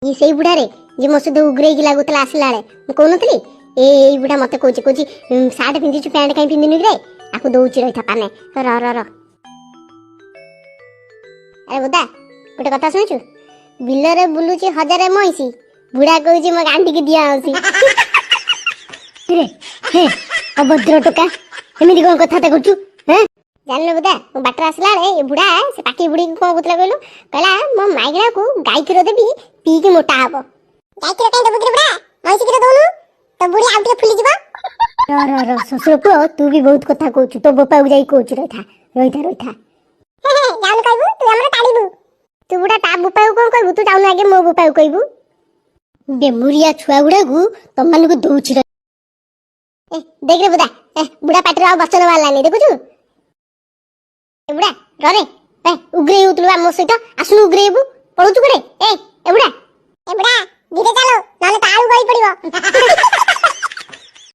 ଇଏ ସେଇ ବୁଢାରେ ଯିଏ ମୋ ସହିତ ଉଗ୍ରେଇକି ଲାଗୁଥିଲା ଆସିଲା ବେଳେ। ମୁଁ କହୁନଥିଲି, ଏଇ ବୁଢା ମତେ କହୁଛି, କହୁଛି ସାର୍ଟ ପିନ୍ଧିଛୁ, ପ୍ୟାଣ୍ଟ କାହିଁ ପିନ୍ଧିନୁ କିରେ? ଆକୁ ଦଉଛି, ରହିଥା ପାନେ, ର ର ର। ଆରେ ବୁଦା, ଗୋଟେ କଥା ଶୁଣିଛୁ? ବିଲରେ ବୁଲୁଛି ହଜାରେ ମଇଁଷି, ବୁଢା କହୁଛି ମୋ ଗାଣ୍ଡିକି ଦିଆ ହଉଛି ରେ। ହେ ଅଭଦ୍ର ଟୋକା, ଏମିତି କଣ କଥାବାର୍ତ୍ତା କରୁଛୁ ହେଁ? ଜାଣିଲୁ ବୁଦା, ମୁଁ ବାଟରେ ଆସିଲା ବେଳେ ଏ ବୁଢା ସେ ପାଖି ବୁଢୀକୁ କଣ କହୁଥିଲା କହିଲୁ? କହିଲା, ମୋ ମାଇକିନାକୁ ଗାଈ କ୍ଷୀର ଦେବି, ପିଇକି ମୋଟା ହବ। ଗାଈ କ୍ଷୀର କାଇଁ ଦବୁ କିରେ ବୁଢା? ମଇଁଷି କ୍ଷୀର ଦଉନୁ, ତୋ ବୁଢୀ ଆଉ ଟିକେ ଫୁଲିଯିବ। ର ର ର, ଶ୍ୱଶୁର ପୁଅ, ତୁ ବି ବହୁତ କଥା କହୁଛୁ। ତୋ ବୋପାକୁ ଯାଇ କହୁଛୁ, ରହିଥା ରହିଥା ରହିଥା। ଯାଉନୁ କହିବୁ, ତୁ ଆମର ତାଡ଼ିବୁ। ତୁ ବୁଢା ତା ବୋପାକୁ କଣ କହିବୁ? ତୁ ଯାଉନୁ ଆଗେ ମୋ ବୋପାକୁ କହିବୁ। ବେମୁରିଆ ଛୁଆ ଗୁଡାକୁ ତମମାନଙ୍କୁ ଦଉଛି। ଏ ଦେଖରେ ବୁଦା, ଏ ବୁଢା ପାଟିରୁ ଆଉ ବଚନ ବାହାରିଲାନି, ଦେଖୁଛୁ? ଏ ବୁଢା, ରରେ। ଏ ଉଗ୍ରେଇ ହଉଥିଲୁ ବା ମୋ ସହିତ, ଆସୁନୁ ଉଗ୍ରେଇବୁ, ପଳଉଛୁ କୁଆଡେ? ଏ ଏ ବୁଢା।